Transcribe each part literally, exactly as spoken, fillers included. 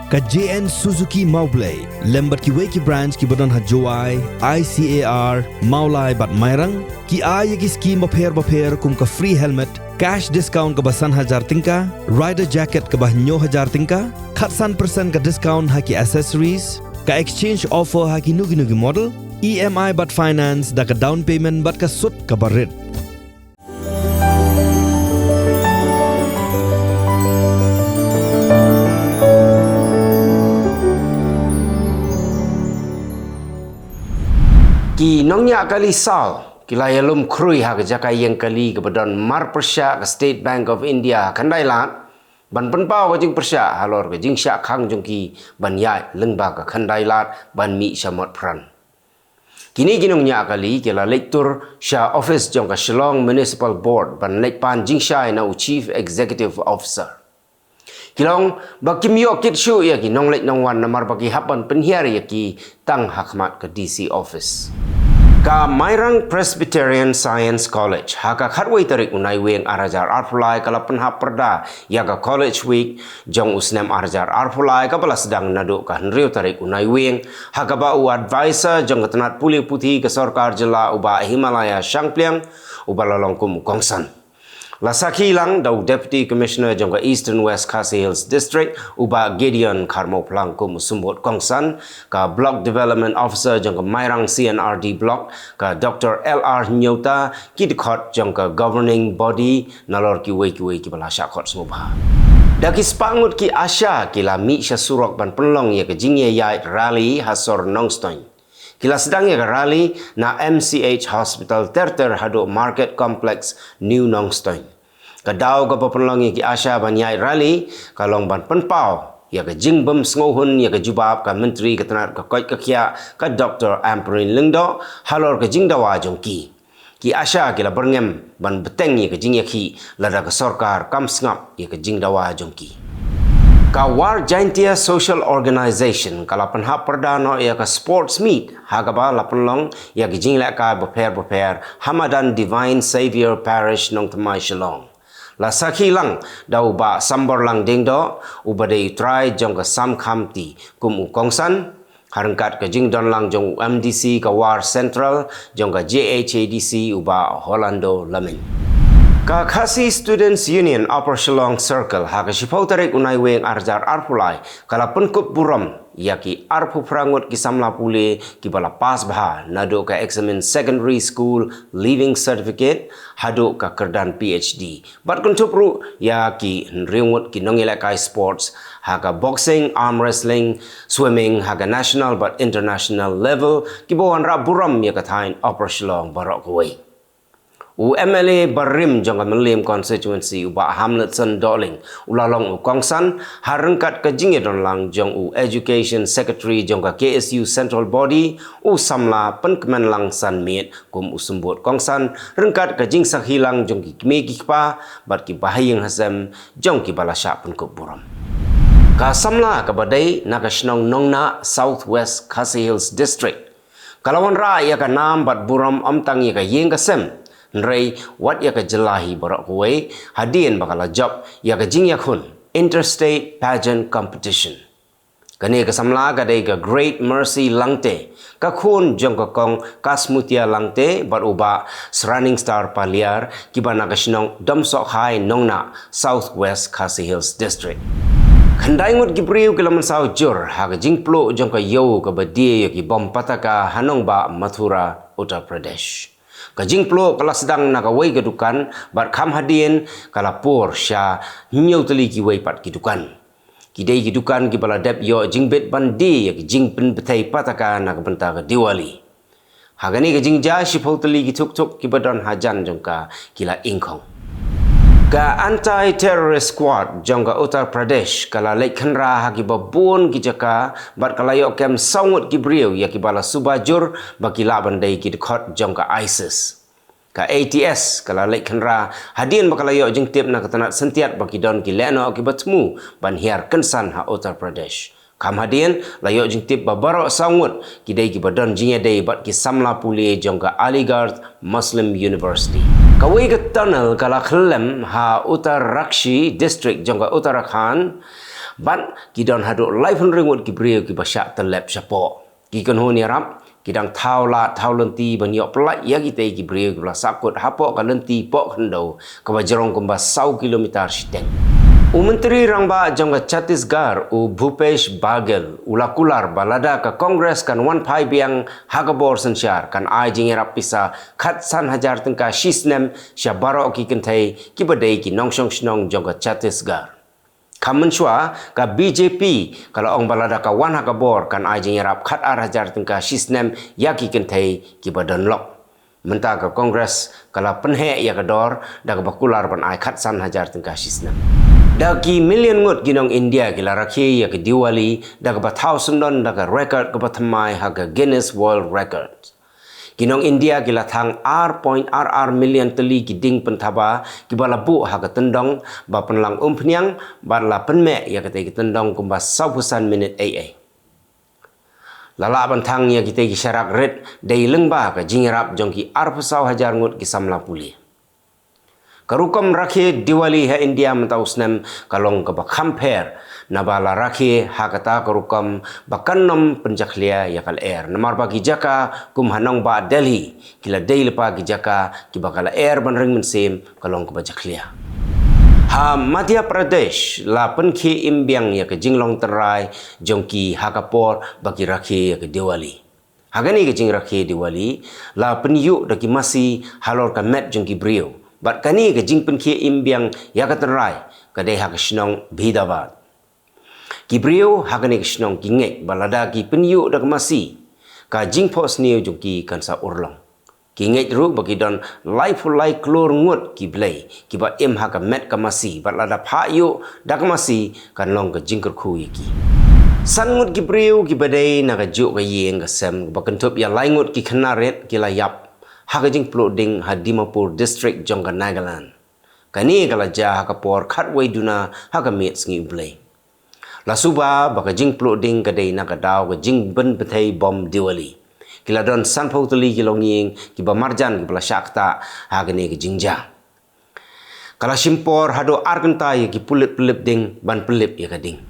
Ka J N Suzuki Mawblei lem bad kiwei ki branch kiba don ha Jowai, I C A R, Mawlai bad Mairang ki ai ïa ki skim bapher bapher kum ka free helmet, cash discount kaba san hajar tyngka, rider jacket kaba hynñiew hajar tyngka, khatsan percent ka discount ha ki accessories, ka exchange offer ha kino kino ki model, E M I bad finance da ka down payment bad ka sut kaba rit. Ki nongñiah kali saw ki la ïalum khrui ha ka jaka ïeng kali kaba don marpyrshah ka State Bank of India ha Khyndai Lad ban pynpaw ka jingpyrshah halor ka jingshah khang jong ki ban ïaid lyngba ka Khyndai Lad ban mih sha Motphran. Kine ki nongñiah kali ki la leit tur sha office jong ka Shillong Municipal Board ban leit pan jingshai na u Chief Executive Officer. Ki la ong ba kim ïoh kit shuh ïa ki nongleit nongwan namar ba ki hap ban pynhiar ïa ki tang ha khmat ka D C office. Ka Mairang Presbyterian Science College ha ka khatwei tarik u Naiwieng ar hajar arphew lai ka la pynhap pyrda ïa ka College Week jong u snem ar hajar arphew lai kaba la sdang naduh ka hynriew tarik u Naiwieng, ha kaba u advisor jong ka tnat pule puthi ka sorkar jylla u Bah Himalaya Shangpliang uba la long kum u kongsan. La sakhi lang da u Deputy Commissioner jong ka Eastern West Khasi Hills District u Bah Gideon Kharmawphlang kum u symbud kongsan, ka Block Development Officer jong ka Mairang C and R D Block ka Doctor L R Hynñiewta, ki dkhot jong ka governing body nalor kiwei kiwei kiba la shah khot sngewbha. Da ki spah ngut ki ASHA ki la mih sha surok ban pynlong ïa ka jingïaid rally ha sor Nongstoiñ. Ki la sdang ïa ka rally na M C H Hospital ter ter haduh Market Complex New Nongstoiñ. Ka daw kaba pynlong ïa ki ASHA ban ïaid rally ka long ban pynpaw ïa ka jingbym sngewhun ïa ka jubab ka Myntri ka tnat ka koit ka khiah ka Doctor Ampareen Lyngdoh halor ka jingdawa jong ki. Ki ASHA ki la byrngem ban bteng ïa ka jingïakhih lada ka sorkar kam sngap ïa ka jingdawa jong ki. Ka War Jaintia Social Organization ka la pynhap pyrda noh ïa ka sports meet ha kaba la pynlong ïa ka jinglehkai bapher bapher ha madan Divine Saviour Parish Nongthymmai Shillong. La sakhi lang da u Bah Samborlang Diengdoh uba dei u trai jong ka Sam Khamti kum u kongsan, ha ryngkat ka jingdon lang jong u M D C ka War Central jong ka J H A D C u Bah Horlando Laming. Ka Khasi Students Union Upper Shillong Circle ha ka shiphew tarik u Naiwieng ar hajar arphew lai ka la pynkup burom ïa ki arphew phra ngut ki samla pule kiba la pass bha naduh ka eksamin Secondary School Leaving Certificate haduh ka kyrdan P H D. Bad kynthup ruh ïa ki hynriew ngut ki nongïalehkai sports ha ka boxing, arm wrestling, swimming ha ka national bad international level kiba wanrah burom ïa ka thaiñ Upper Shillong baroh kawei. U M L A barim jong ka Mylliem Constituency u Bah Hamletson Dohling u la long u kongsan ha ryngkat ka jingïadon lang jong u Education Secretary jong ka K S U Central Body u samla Pynkmenlang Sanmiet kum u symbud kongsan ryngkat ka jingsakhi lang jong ki kmie ki kpa bad ki bahaïing hasem jong kiba la shah pynkup burom. Ka samla kaba dei na ka shnong Nongnah, South West Khasi Hills District, ka la wanrah ïa ka nam bad burom ym tang ïa ka ïing ka sem hynrei wat ïa ka jylla hi baroh kawei hadien ba ka la jop ïa ka jingïakhun Interstate Pageant Competition. Kane ka samla ka dei ka Great Mercy Langte, ka khun jong ka Kong Kasmutia Langte bad u Bah Sraningstar Paliar kiba na ka shnong Domsohkhai Nongnah, South West Khasi Hills District. Khyndai ngut ki briew ki la mynsaw jur ha ka jingpluh jong ka ïew kaba die ïa ki bom pataka ha nongbah Mathura, Uttar Pradesh. Ka jingpluh ka la sdang na kawei ka dukan bad kham hadien ka la pur sha hynñiew tylli kiwei pat ki dukan. Ki dei ki dukan kiba la dep ïoh jingbit ban die ïa ki jingpynbthei pataka na ka bynta ka Diwali. Ha kane ka jingjia shiphew tylli ki thuk thuk kiba don hajan jong ka ki la ingkhong. Ka Anti Terrorist Squad jong ka Uttar Pradesh ka la leit khynra ha kiba bun ki jaka bad ka la ïoh kem saw ngut ki briew ïa kiba la suba jur ba ki lah ban dei ki dkhot jong ka ISIS. Ka A T S ka la leit khynra hadien ba ka la ïoh jingtip na ka tnat syntiat ba ki don ki lehnoh kiba thmu ban hiar kynsan ha Uttar Pradesh. Kham hadien la ïoh jingtip ba baroh saw ngut ki dei kiba don jingïadei bad ki samla pule jong ka Aligarh Muslim University. Kawei ka tunnel ka la khyllem ha Uttarakshi District jong ka Uttarakhand Bad ki don haduh laiphew hynriew ngut ki briew kiba shah tyllep shapoh. Ki kynhun ïarap ki dang thaw lad thaw lynti ban ïoh pyllait ïa kitei ki briew kiba la sahkut hapoh ka lynti poh khyndew kaba jrong kumba saw kilometer shiteng. U Myntri Rangbah jong ka Chhattisgarh, u Bhupesh Baghel, u la kular ba lada ka Congress kan wan phai biang ha ka bor synshar, kan ai jingïarap pisa khatsan hajar tyngka shi snem sha baroh ki kynthei kiba dei ki nongshong shnong jong ka Chhattisgarh. Kham mynshuwa, ka B J P ka la ong ba lada ka wan ha ka bor kan ai jingïarap khatar hajar tyngka shi snem ïa ki kynthei kiba don lok. Mynta ka Congress ka la pynheh ïa ka dor da kaba kular ban ai khatsan hajar tyngka shi snem. Da ki million ngut ki nong India ki la rakhe ïa ka Diwali da kaba thaw syndon da ka record kaba thymmai ha ka Guinness World Record. Ki nong India ki la thang ar point ar ar million tylli ki dieng pynthaba kiba la buh ha ka tyndong ba pynlang umphniang bad la pynmeh ïa katei ka tyndong kumba sawphew san minit ei ei. La lah ban thang ïa kitei ki sharak rit dei lyngba ka jingïarap jong ki arphew saw hajar ngut ki samla pule. Ka rukom rakhe Diwali ha India mynta u snem ka long kaba kham pher, naba la rakhe ha kata ka rukom ba kan nym pynjakhlia ïa ka lyer, namar ba ki jaka kum ha nongbah Delhi ki la dei lypa ki jaka kiba ka lyer ban ring mynsiem ka long kaba jakhlia. Ha Madhya Pradesh la pynkhie im biang ïa ka jinglong tynrai jong ki ha ka por ba ki rakhe ïa ka Diwali. Ha kane ka jingrakhe Diwali la pynïuh da ki masi halor ka met jong ki briew. Bad kane ka jingpynkhie im biang ïa ka tynrai ka dei ha ka shnong Bhidabad. Ki briew ha kane ka shnong ki ngeit ba lada ki pynïuh da ka masi, ka jingphohsniew jong ki kan sa urlong. Ki ngeit ruh ba ki don laiphew lai klur ngut ki blei kiba im ha ka met ka masi, bad lada phah ïuh da ka masi kan long ka jingkyrkhu ïa ki. San ngut ki briew kiba dei na kajuh ka ïing ka sem kaba kynthup ïa lai ngut ki khynnah rit ki la ïap ha ka jingpluh ding ha Dimapur District jong ka Nagaland. Kane ka la jia ha ka por khatwei duna ha ka miet sngi U Blei. La suba ba ka jingpluh ding ka dei na ka daw ka jingpynbthei bom Diwali. Ki la don sanphew tylli ki longïing kiba marjan kiba la shah ktah ha kane ka jingjia. Ka la shim por haduh ar kynta ïa ki pulit pynlip ding ban pynlip ïa ka ding.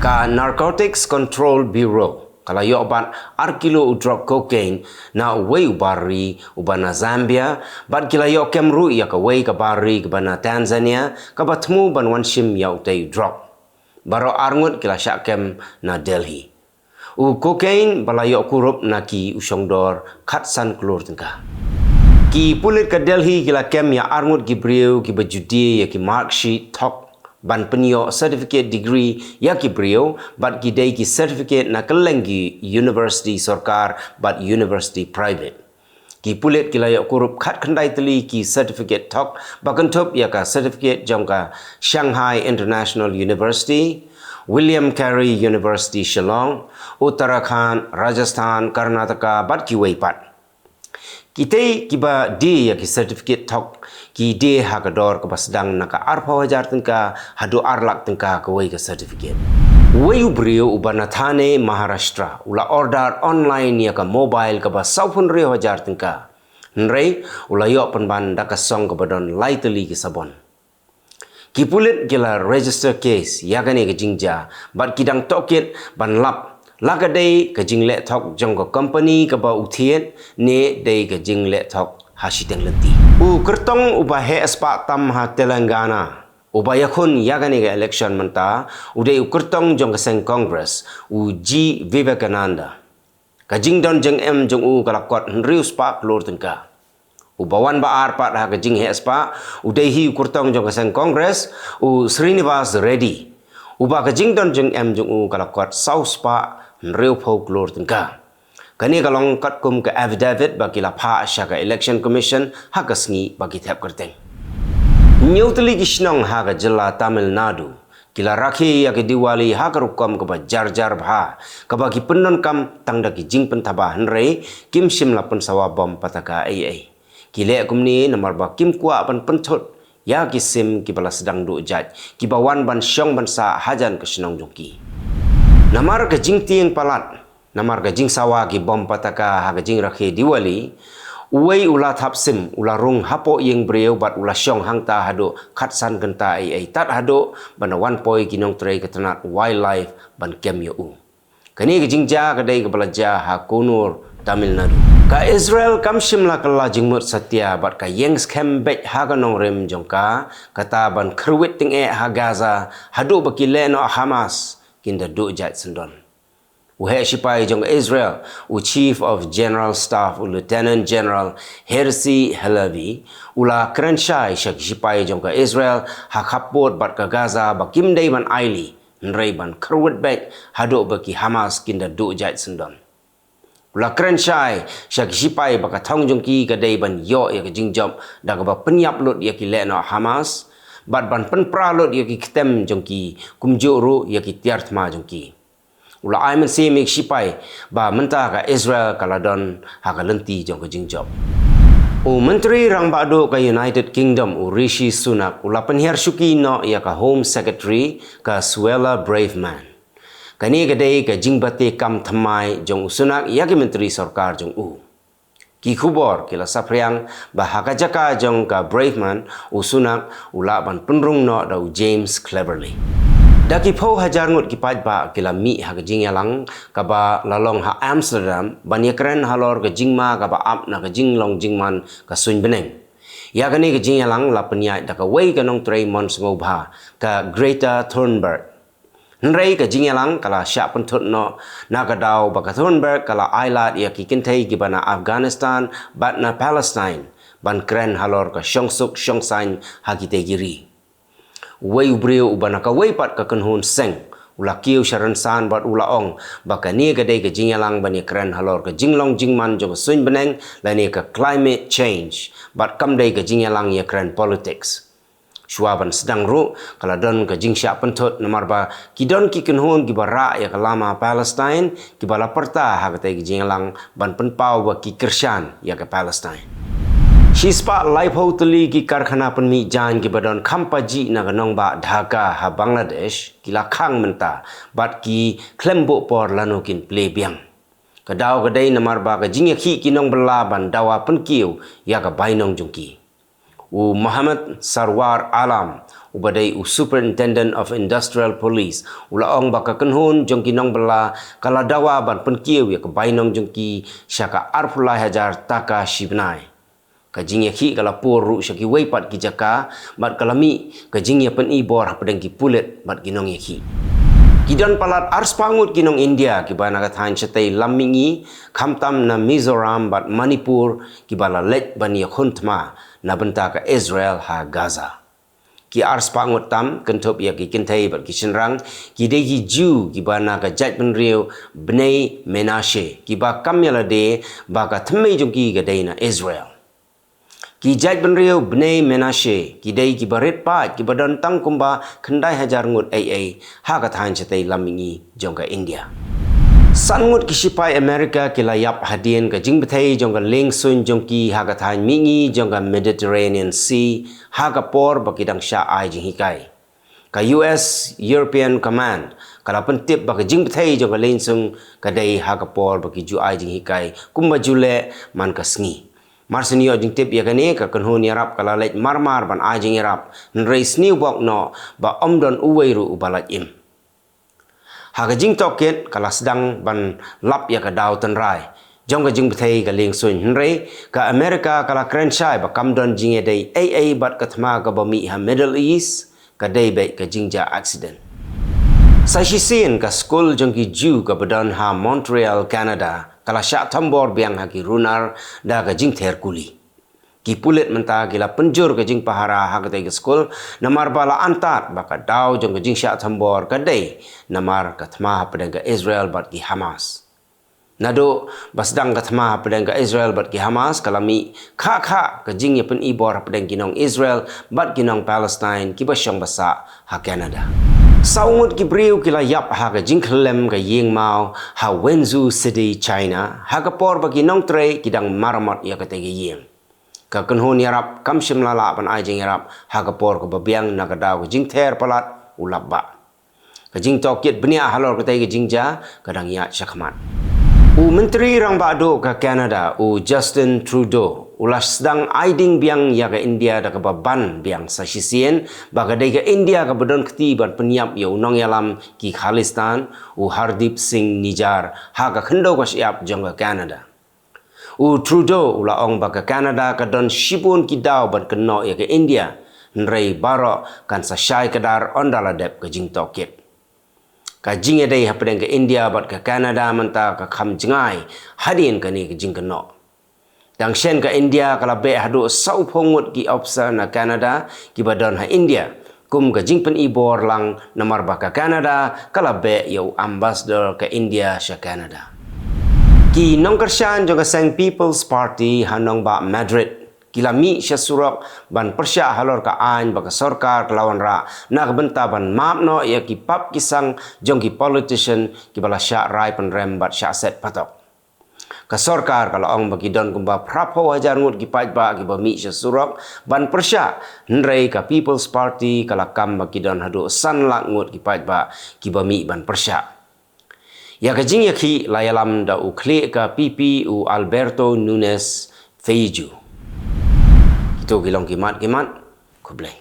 Ka Narcotics Control Bureau ka la ïoh bat ar kilo u drok cocaine na uwei u bar ri uba na Zambia, bad ki la ïoh kem ruh ïa kawei ka bar ri kaba na Tanzania kaba thmu ban wan shim ïa utei u drok. Baroh ar ngut ki la shah kem na Delhi. U cocaine ba la ïoh kurup na ki u shongdor khatsan klur tyngka. Ki pulit ka Delhi ki la kem ïa ar ngut ki briew kiba ju die ïa ki marksheet thok ban pynïoh certificate degree ïa ki briew, bad ki dei ki certificate na kylleng ki university sorkar bad university private. Ki pulit ki la ïoh kurup khatkhyndai tylli ki certificate thok ba kynthup ïa ka certificate jong ka Shanghai International University, William Carey University Shillong, Uttarakhand, Rajasthan, Karnataka bad kiwei pat. Kitei kiba die ïa ki certificate thok ki die ha ka dor kaba sdang na ka arphew hajar tyngka haduh ar lak tyngka kawei ka certificate. Uwei u briew uba na Thane, Maharashtra u la order online ïa ka mobile kaba sawphew hynriew hajar tyngka. Hynrei u la ïoh pynban da ka song kaba don lai tylli ki sabon. Ki pulit ki la register case ïa kane ka jingjia bad ki dang tohkit ban lap la ka dei ka jingleh thok jong ka company kaba u thied ne dei ka jingleh thok ha shiteng lynti. U kyrtong uba heh spah tam ha Telangana uba ïakhun ïa kane ka election mynta u dei u kyrtong jong ka seng Congress, u G Vivekananda. Ka jingdon jingem jong u ka la kot hynriew spah klur tyngka. Uba wan ba ar pat ha ka jingheh spah u dei hi u kyrtong jong ka seng Congress, u Srinivas Reddy. Uba ka jingdon jingem jong u ka la kot saw spah hynriewphew klur tyngka. Kane ka long katkum ka affidavit ba ki la phah sha ka Election Commission ha ka sngi ba ki thep kyrteng. Hynñiew tylli ki shnong ha ka jylla Tamil Nadu ki la rakhe ïa ka Diwali ha ka rukom kaba jar jar bha, kaba ki pyndonkam tang da ki jingpynthaba, hynrei kim shym la pynsawa bom pataka ei ei. Ki leh kumne namar ba kim kwah ban pynthut ïa ki sim kiba la sdang duh jait kiba wan ban shong ban sah hajan ka shnong jong ki. Namar ka jingtieng palat, namar ka jingsawa ki bom pataka ha ka jingrakhe Diwali, Uwei u la thap sim, u la rung hapoh ïing briew bad u la shong hangta haduh khatsan kynta ei ei tad haduh ban da wan poi ki nongtrei ka tnat wildlife ban kem ïa u. Kane ka jingjia ka dei kaba la jia ha Kannur, Tamil Nadu. Ka Israel kam shym la kylla jingmut satia bad ka ïeng skhem beit ha ka nongrim jong ka, kata ban kyrwit tyngeh ha Gaza haduh ba ki lehnoh Hamas kin da duh jait syndon. U heh shipai jong ka Israel, u Chief of General Staff, u Lieutenant General Herzi Halevi, u la kren shai sha ki shipai jong ka Israel ha khappud bad ka Gaza ba kim dei ban ailad, hynrei ban kyrwit beit haduh ba ki Hamas kin da duh jait syndon. U la kren shai sha ki shipai ba ka thong jong ki ka dei ban ïoh ïa ka jingjop da kaba pynïap lut ïa ki lehnoh Hamas bad ban pynpra lut ïa ki ktem jong ki, kumjuh ruh ïa ki tiar thma jong ki. U la ai mynsiem ïa ki shipai ba mynta ka Israel ka la don ha ka lynti jong ka jingjop. U Myntri Rangbah Duh ka United Kingdom, u Rishi Sunak, u la pynhiar shuki noh ïa ka Home Secretary, ka Suella Braverman. Kane ka dei ka jingbate kam thymmai jong u Sunak ïa ki myntri sorkar jong u. Ki khubor ki la saphriang ba ha ka jaka jong ka Braverman, u Sunak u lah ban pynrung noh da u James Cleverly. Da ki phew hajar ngut ki paidbah ki la mih ha ka jingïalang kaba la long ha Amsterdam ban ïakren halor ka jingma kaba ap na ka jinglong jingman ka suiñ bneng. Ïa kane ka jingïalang la pynïaid da kawei ka nongtrei mon sngewbha, ka Greta Thunberg. Hynrei ka jingïalang ka la shah pynthut noh na ka daw ba ka Thunberg ka la ailad ïa ki kynthei kiba na Afghanistan bad na Palestine ban kren halor ka shongsuk shongsaiñ ha kitei ki ri. Uwei u briew uba na kawei pat ka kynhun seng u la kiew sha rynsan bad u la ong ba kane ka dei ka jingïalang ban ïakren halor ka jinglong jingman jong ka suiñ bneng lane ka climate change bad kam dei ka jingïalang ïakren politics. Shuwa ban sdang ruh ka la don ka jingshah pynthut namar ba ki don ki kynhun kiba rah ïa ka lama Palestine kiba la pyrta ha katei ka jingïalang ban pynpaw ba ki kyrshan ïa ka Palestine. Shispah laiphew tylli ki karkhana pynmih jaiñ kiba don kham pajih na ka nongbah Dhaka ha Bangladesh ki la khang mynta bad ki khlem buh por lano kin plie biang. Ka daw ka dei namar ba ka jingïakhih ki nongbylla ban dawa pynkiew ïa ka bainong jong ki. U Mohammad Sarwar Alam, uba dei u Superintendent of Industrial Police, u la ong ba ka kynhun jong ki nongbylla ka la dawa ban pynkiew ïa ka bainong jong ki sha ka arphew lai hajar taka shi bnai. Ka jingïakhih ka la pur ruh sha kiwei pat ki jaka bad ka la mih ka jingïapyni bor hapdeng ki pulit bad ki nongïakhih. Ki don palat arspah ngut ki nong India kiba na ka thaiñ shatei lam mihngi, khamtam na Mizoram bad Manipur, kiba la leit ban ïakhun thma na bynta ka Israel ha Gaza. Ki arspah ngut tam, kynthup ïa ki kynthei bad ki shynrang, ki dei ki Jiw kiba na ka jaitbynriew Bnei Menashe, kiba kam ïa lade ba ka thymmei jong ki ka dei na Israel. Ki jaitbynriew Bnei Menashe ki dei kiba rit paid kiba don tang kumba khyndai hajar ngut ei ei ha ka thaiñ shatei lam mihngi jong ka India. San ngut ki shipai Amerika ki la ïap hadien ka jingbthei jong ka lieng suiñ jong ki ha ka thaiñ mihngi jong ka Mediterranean Sea ha ka por ba ki dang shah ai jinghikai. Ka U S European Command ka la pyntip ba ka jingbthei jong ka lieng suiñ ka dei ha ka por ba ki ju ai jinghikai kumba ju leh man ka sngi. Mar shu ïoh jingtip ïa kane, ka kynhun ïarap ka la leit marmar ban ai jingïarap, hynrei sniew bok noh ba ym don uwei ruh uba lait im. Ha ka jingtohkit ka la sdang ban lap ïa ka daw tynrai jong ka jingbthei ka lieng suiñ, hynrei ka Amerika ka la kren shai ba kam don jingïadei ei ei bad ka thma kaba mih ha Middle East, ka dei beit ka jingjia accident. Sa shisien ka skul jong ki Jiw kaba don ha Montreal, Canada, ka la shah thombor biang ha ki runar da ka jingther kuli. Ki pulit mynta ki la pynjur ka jingpahara ha katei ka skul namar ba la antad ba ka daw jong ka jingshah thombor ka dei namar ka thma hapdeng ka Israel bad ki Hamas. Naduh ba sdang ka thma hapdeng ka Israel bad ki Hamas ka la mih khah khah ka jingïapyni bor hapdeng ki nong Israel bad ki nong Palestine kiba shong ba sah ha Canada. Saw ngut ki briew ki la ïap ha ka jingkhyllem ka ïing maw ha Wenzhou City, China, ha ka por ba ki nongtrei ki dang maramot ïa katei ka ïing. Ka kynhun ïarap kam shym la lah ban ai jingïarap ha ka por kaba biang na ka daw ka jingther palat u lap bah. Ka jingtohkit bniah halor katei ka jingjia ka dang ïaid shakhmat. U Myntri Rangbah Duh ka Canada, u Justin Trudeau, u la sdang ai ding biang ïa ka India da kaba ban biang sa shisien ba ka dei ka India kaba don kti ban pynïap ïa u nongïalam ki Khalistan, u Hardeep Singh Nijjar, ha ka khyndew ka shyiap jong ka Canada. U Trudeau u la ong ba ka Canada ka don shibun ki daw ban kynnoh ïa ka India, hynrei baroh kan sa shai kdar ynda la dep ka jingtohkit. Ka jingïadei hapdeng ka India bad ka Canada mynta ka kham jngai hadien kane ka jingkynnoh. Tang shen ka India ka la beh haduh sawphew ngut ki ophisar na Canada kiba don ha India, kum ka jingpynibor lang namar ba ka Canada ka la beh ïa u ambassador ka India sha Canada. Ki nongkyrshan jong ka seng People's Party ha nongbah Madrid ki la mih sha surok ban pyrshah halor ka aiñ ba ka sorkar ka la wanrah na ka bynta ban map noh ïa ki pap ki sang jong ki politician kiba la shah rai pynrem bad shah set patok. Ka sorkar ka la ong ba ki don kumba phraphew hajar ngut ki paidbah kiba mih sha surok ban pyrshah, hynrei ka People's Party ka la kam ba ki don haduh san lak ngut ki paidbah kiba mih ban pyrshah. Ïa ka jingïakhih la ïalam da u khlieh ka P P u Alberto Núñez Feijóo. Kito ki long ki mat ki mat. Khublei.